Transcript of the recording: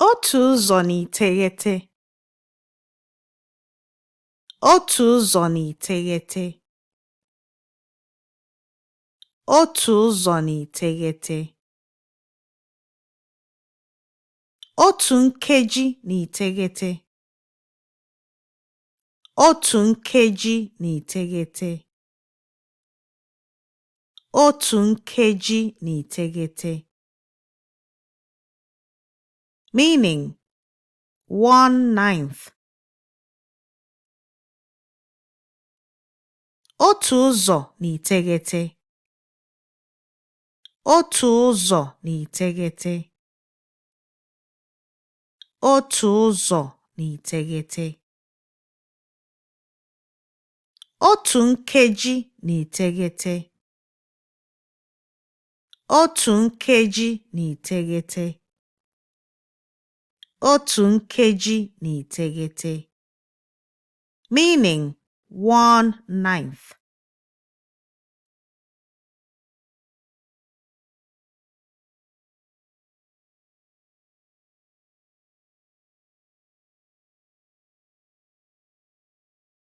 Otu ụzọ n'iteghete. Otu ụzọ n'iteghete. Otu ụzọ n'iteghete. Otu nkeji n'iteghete. Otu nkeji n'iteghete. Otu nkeji n'iteghete. Meaning 1/9. Otu ụzọ n'iteghete. Otu ụzọ n'iteghete. Otu ụzọ n'iteghete. Otu nkeji n'iteghete. Otu nkeji n'iteghete. Otu nkeji n'iteghete. Meaning 1/9.